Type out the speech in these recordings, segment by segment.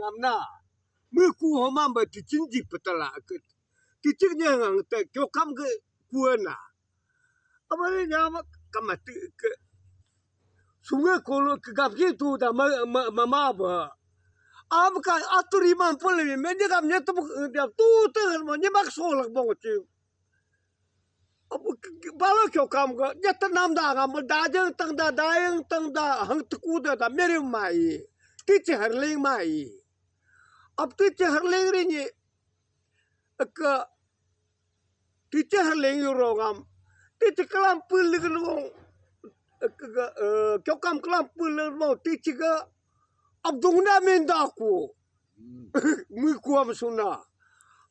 ນຳໜ້າ ມື້ກູເຮົາມາເບິດທີ່ຈິງຈິບປະຕະລະ ຄື ທີ່ຈິງແຍງຫຍັງ ແຕ່ກ່ຽວຄຳຄືກວນນະ ອາມາເລຍາມາກຳມະຕິກະ ຊຸງເງໂກໂລກະກັບເກຕູດາມາ ມາ ມາ ມາເບ ອາມະກະອາຕຸຣິມານປົນເລ ແມ່ນຍະກຳຍະຕະບຸກເດຍຕູເຕີມາຍະມັກໂຊລັກບົງຈິ ອາ ບາລະກ່ຽວຄຳກະຍະຕະນຳດາງາມດາເຈິງຕັງດາດາເອີງຕັງດາຫັງຕະກູດາດາເມເຣມາອີ ຕິຈະຫັນເລງມາອີ ອາບຕິຈະຫັນເລງເຣນີ້ ເອີກະ ຕິຈະຫັນເລງຢູ່ໂລງາມ ຕິຈະກະລຳປືນເລີກນະວອງ ເອີກະ ເອີ ກ່ຽວຄຳກະລຳປືນເລີກນະວອງ ຕິຈະກະ ອາບດຸງນາເມນດາກູ ອືມ ມືກວມສຸນນະ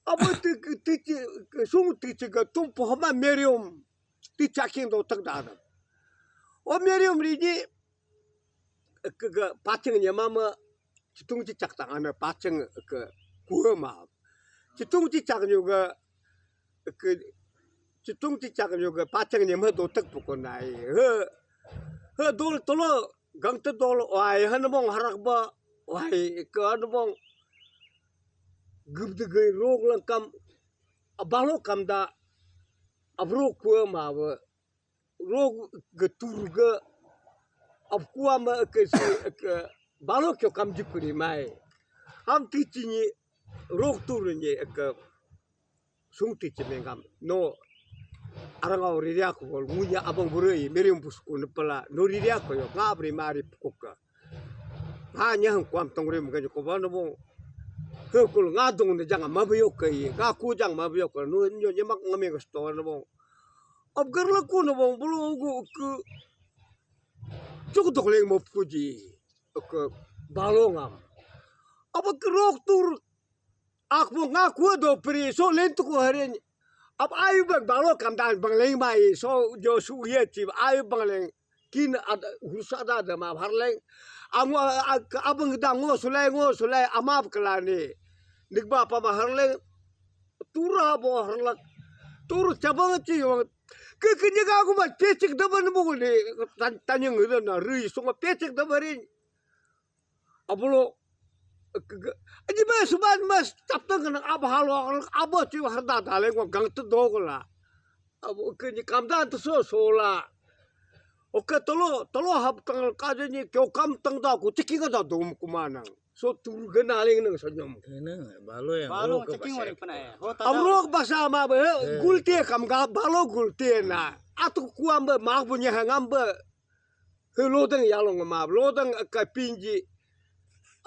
ອາບຕິກະ ຕິຈະກະ ຊຸງຕິຈະກະ ຕຸມໂປຫະມາເມເຣມ ຕິຈະເຄງໂດຕັກດານະ ໂອເມເຣມລີນີ້ ເອີກະ ກະ ປາເຈັງເຍມາເມ ຈິຕຸງຈິຈັກຕັງອານະ ປາເຈັງ ເອີກະ ກຸມາ ຈິຕຸງຈິຈັກຢູ່ກະ ເອີກະ ຈິຕຸງຈິຈັກຢູ່ກະ ປາເຈັງເຍມາໂດຕັກປຸກກະນາຍ ເຮີ ເຮີໂດລະໂຕໂລ ກັງຕະໂດລ ວາຍ ຫະນະມອງ ຫະລັກບະ ວາຍ ເອີກະ ຫະນະມອງ ກຶບດະເກຍໂລກລັງກຳ ອາບາໂລກຳດາ ອາບໂລກກຸມາເວ ໂລກກະຕູກະ ອາບກຸມາເກຊິ ເອີກະ ບາໂລກຽວຄຳຈິກຸລິມາຍ ອາມຕິຈິນີ ໂລກຕູຣະນີ ເອີກະ ຊຸງຕິຈະເມງກຳ ໂນ ອາລັງອາວຣິເຣຍໂຄ ງຸຍາອາບັງບຸເຣຍ ເມເຣມບຸສກຸນປະລາ ໂນຣິເຣຍໂຄຍອກງາບຣິມາຣິປະກົກກະ ງາຍະຫັງຄວາມຕົງເຣມກັນຢູ່ກະວານະວົງ ເຮີກຸລງາດົງນະຈັ່ງມາບະໂຍກກະອີ ງາຄູຈັ່ງມາບະໂຍກກະ ໂນໂຍຍະມັກງາເມງກະສະໂຕນະວົງ ອອບກະລະກູນະວົງ ບະໂລກຸ ກຸ ຈຸກດົກເລງໂມພຸຈິ ອາກະ ບາໂລງາມ ອາບກະໂລກຕູຣ ອາກໂມງາຄົວໂດປະເຣໂຊເລນຕຸໂກຫະເຣນ ອາບອາຍຸບັງບາໂລກຳດານບັງເລງມາອີ ໂຊໂຍສຸເຍຈິບອາຍຸບັງເລງ ກິນອາດຮຸສາດາດະມາຫາເລງ ອາງົວ ອາ ອາບັງດາງົວສຸໄລ ງົວສຸໄລ ອາມາບກະລານີ ນຶກບາປະມາຫາເລງ ຕຸລາບໍຫາລັກ ຕຸຣະຈະບັງຈິ ກຶ ກຶ ຍະກາກຸມາເປຈິກດະບັນບຸນີ້ ຕາ ຕາຍັງເດີນນະ ຣີຍສຸງເປຈິກດະບັນຣີ ອາໂບໂລ ອາຈິມາສຸບານມາສະຕັບຕັງກັນອາບະຫາໂລ ອາບະຈິວະຫະດາດາເລງວະກັງຕະໂດກະລາ ອາໂບ ອາ ກະນິກຳດານຕະໂຊໂຊລາ ໂອເຄ ຕະໂລ ຕະໂລຮັບຕັງກາເດນິ ກ່ຽວຄຳຕັງດາກູ ຈິກິງກະດາໂດມກຸມານັງ ໂຊຕູກະນາເລງນັງສະຫຍອມ ເອີ ນັ້ນ ບາໂລຍ ບາໂລ ໂອ ຈະກິງວະເລງປະໄນ ອາໂລກະບາຊາມາເບີ ເອີ ກຸລເຕກຳກາ ບາໂລກຸລເຕນາ ອາຕຸກວາມເບີ ມາກບຸນຍະຫະງາມເບີ ເຮີໂລຕັງຍາລົງມາ ໂລຕັງອາກາປິນຈິ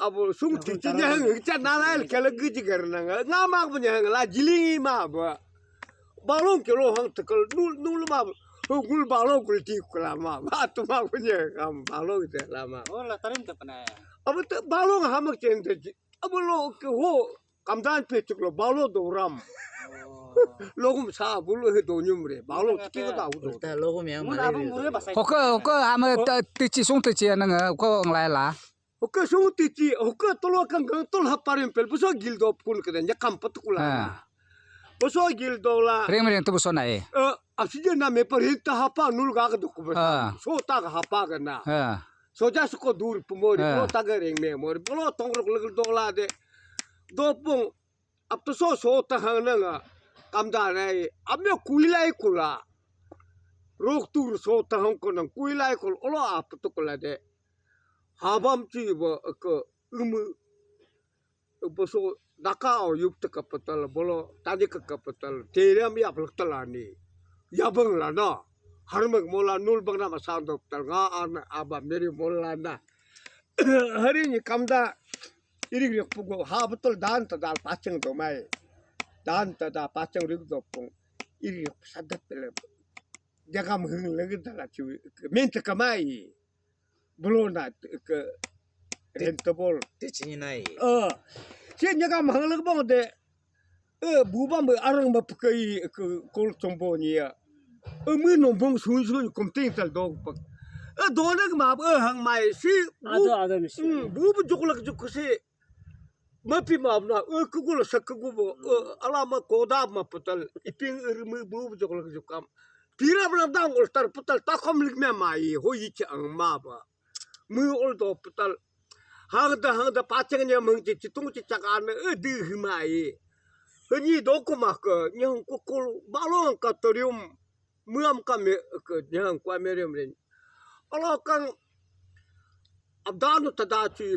ອາໂບ ຊຸງຕິຈິຍະຫຶງ ຈະນາລາຍ ແຄລະກຶຈິກະຣະນັງ ງາມາກບຸນຍະຫະງ ລາຈິລິງອີມາບ ບາລົງເກໂລຫັງຕະກະນູນູມາ ເຮີກຸລບາໂລກຸລຕິກຸລາມາ ບາຕຸມາກຸຍະກຳ ບາໂລເຕລາມາ ໂອ ລາຕະລິນຕະປະນາ ອາໂບ ບາໂລຫາມາເກນເຕ ອາໂບໂລເກໂຮ ກຳດານເປຈຸກໂລ ບາໂລໂດຣຳ ໂລກຸມສາບຸໂລເຮໂດຍຸມເຣ ບາໂລຕິກິກະດາອຸໂດ ໂອເຄ ໂອເຄ ອາມາຕິຈິຊຸງຕິຈິອະນັງ ໂອເຄ ອອງໄລລາ ໂອເຄ ຊຸງຕິຈິ ໂອເຄ ໂຕໂລກັງກັງ ໂຕລະຫະປາເຣນເປລ ປະໂຊກິລໂດປຸນກະເດນຍະຄຳປະຕຸກລາ ປະໂຊກິລໂດລາ ເຣງເມເຣງຕະບຸໂຊໄນ ເອີ ອາຊິເດນາເມປະເຣນຕະຫະປານຸລກາກະດຸກ ໂຊຕາກະຫະປາກະນາ ໂຊຈາສະໂກດູຣິປະໂມຣິ ໂລຕາກະເຣງເມໂມຣິ ໂລຕົງລົກເລກໂດລາເດ ໂດປຸງ ອັບຕະໂຊໂຊຕະຫັງນະງະ ກຳດາໄນ ອາເມກຸຍໄລກຸລາ ໂລກຕູຣະໂຊຕະຫັງກະນັງກຸຍໄລກຸລາ ໂອລອາປະຕຸກລາເດ ຫາບຳຈີວະ ເອີກະ ອືມ ເອີ ບະໂຊ ດາກາອາວຍຸບຕະກະປະຕະລະ ບະໂລ ຕານິກະກະປະຕະລະ ເຕລຽມຍາບລັກຕະລານີ ຍາເບິ່ງລານາ ຫາຣເມກໂມລາ ນູລບັງນາມາຊານໂດປະຕະລະ ງາອານອາບາເມຣີໂມລານາ ຫະຣິນິກຳດາ ອີຣິກເຣກປຸງ ຫາປະຕູດານຕະດານປາເຈັງໂດໄມ ດານຕະດາປາເຈັງລິກໂດປຸງ ອີຣິກສະດັບເປເລ ຍາກຳຫຶງເລກຕະລາດ ເມນຕະກະໄມ ໂບໂລນາ ເອີ ເຣນໂຕໂບລ ຕິຊິນິໄນ ເອີ ຊິນຍາກຳຫຶງເລກບອງເດ ເອີ ບູບາເມອາຣັງມາປະເກຍ ເອີ ໂກລຊົມໂບເນຍ ເອີ ມືນົມບົງຊຸຍຊຸຍ ກົມຕິງຕະໂດກປະ ເອີ ໂດນກະມາ ເອີ ຫັງໄມຊິ ອາໂດ ອາໂດມິຊິ ອືມ ບູບະຈຸກລະກະຈຸກກະຊິ ມາປິມາບນາ ເອີ ກະກຸລະສັກກະກຸບ ເອີ ອາລາມະໂກດາມະປະຕັນ ອີປິງ ເອີ ມືບູບະຈຸກລະກະຈຸກກຳ ປີລາບລາບດັງ ໂອລຕາລະປະຕັນ ຕາຄອມລິກແມມາອີ ໂຫ ອີຈະອັງມາບະ ມືໂອລໂຕປະຕັນ ހަނގ ދ ހަނގ ދ ޕާޗެން ނިޔަ މަންޗި ޗިތުން ޗިޗަކާން އެ ދި ހިމާއި. ހެނީ ދޯކުމާކަ ނިހަން ކުކުޅު ބާލޯން ކަތަރިޔުމް މުޔަމް ކަމެ ކަ ނިހަން ކުއަމެރިޔަމް ރެން. އަޅާކަން އަބްދާނު ތަދާޗި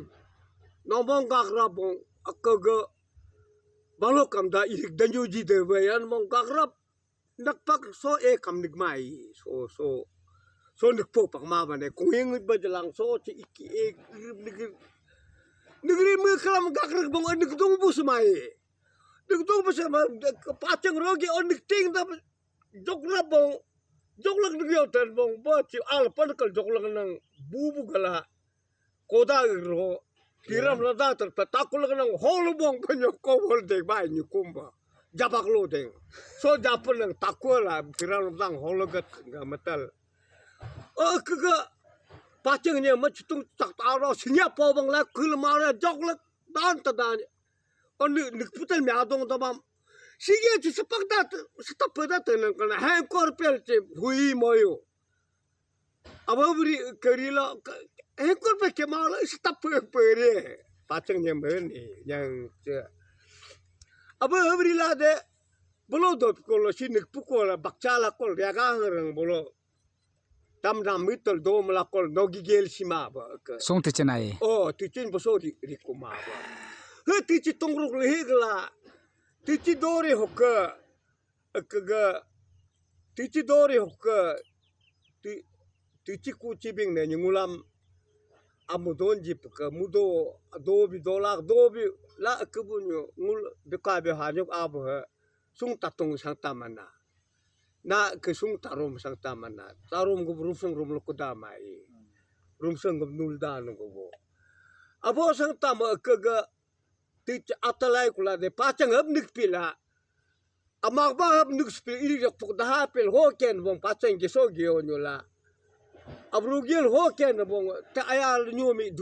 ނަމޮން ގާގްރާ ބޮން އަކަގަ ބާލޯ ކަމްދާ އިރިކް ދަންޖޫޖީ ދެވެ ޔަން މޮން ގާގްރާ ނަކްޕަކް ސޯ އޭ ކަމް ނިގްމާއީ. ސޯ، ސޯ، ސޯ ނިކްޕޯ ޕަކްމާ ވަނެ. ކުއިން ބަޖަލާން ސޯ ޗި އިކި އޭ ނިގްރި، ނިގްރި މި ކަލަމް ގާގްރި ބޮން އަ ނިގްދުން ބުސްމާއީ. ނިގްދުން ބުސްމާ، ޕާޗެން ރޯގި އަ ނިގްތިން ދަ ޖޮގްލަ ބޮން، ޖޮގްލަ ނިގްރި އޮތަން ބޮން، ބާޗި އާލް ޕަންކަލް ޖޮގްލަ ނަން ބޫބު ގަލާ. ކޯދާ އިރު ކިރަމް ރަދާތަރ ޕެ ތާކުލަގަނަ ހޯލު ބޮން ކަންޏޮ ކޮވޮލް ދެ ބާއި ނިކުމްބަ ޖަބަކްލޯ ދެން. ސޯ ޖާޕަން ނަން ތާކުލަ ކިރަމް ރަދާ ހޯލުގަ މަތަލް. އަކުގަ ޕާޗެން ނިޔަ މަޗިތުން ތަކް ތާރޯ ސިނިޔާ ޕޯބަން ލާ ކުލަ މާރަ ޖޮގްލަ ދާން ތަދާނި. އޮން ނި-، ނިކްޕުތަލް މިއާދޮން ދަމާ. ސިގޭ ޗި ސަޕަކް ދާތ، ސަތަޕް ދާތ ނަން ކަނަ ހޭން ކޯރްޕެލް ޗި ހުއި މޮޔު. އަބަ ހުރި ކެރިލާ ކ-، ހެކޮރް ޕެކެ މާލަ އިސް ތައްޕެ ޕެރެ. ޕާޗެން ނެމެނި، ޔަން ޗެ. އަބަ ހުރި ލާދެ، ބޮލޯ ދޯޕިކޮޅު، ސިނިކް ޕުކޮޅު، ބަކްޗާލާކޮޅު، ރެގާހަރަން ބޮލޯ. ތަމް ނަމިތަލް ދޯމަލާކޮޅު، ނޮގިގޭލް ސިމާ ބަ ކ-. ސޮން ތިޗެން އައި. އޯ، ތިޗެން ބޮސޯ ރި-، ރިކުމާ ބަ. ހެ ތިޗި ތޮންގްރުގް ހިގްލާ. ތިޗި ދޯރި ހޮކަ. އަކަގަ ތިޗި ދޯރި ހޮކަ ތި-، ތިޗި ކޫޗި ބިން ނެ ނިނގުލަމް އަމު ދޯން ޖިޕްކަ މުދޯ ދޯބި ދޯލާ ދޯބި ލާ އަކަބުނި ނގުލް ބިކާ ބި ހާނި އާބުހަ ސުން ތަތުން ސަންތާ މަނާ. ނާ ކެ ސުން ތަރުމް ސަންތާ މަނާ. ތަރުމް ގު ރުމްސުން ރުމް ލުކުދާ މާއި. ރުމްސުން ގު ނުލްދާ ނުގު ބޯ. އަބޯ ސަންތާ މަ އަކަގަ ތިޗި އަތަލާއި ކުލާ ދެ ޕާޗަން ހަބް ނިކްޕިލާ. އަމާ ބާ ހަބް ނުކްސްޕި އިރި ޖައްޕު ދަހާ ޕެލް ހޯކޭން ވޮން ޕާޗަން ގެ ސޯ ގެ އޮންޔޮލާ. އަބްރޫ ގެލް ހޯކޭން ވޮން ތަ އަޔާލް ނިޔޮމި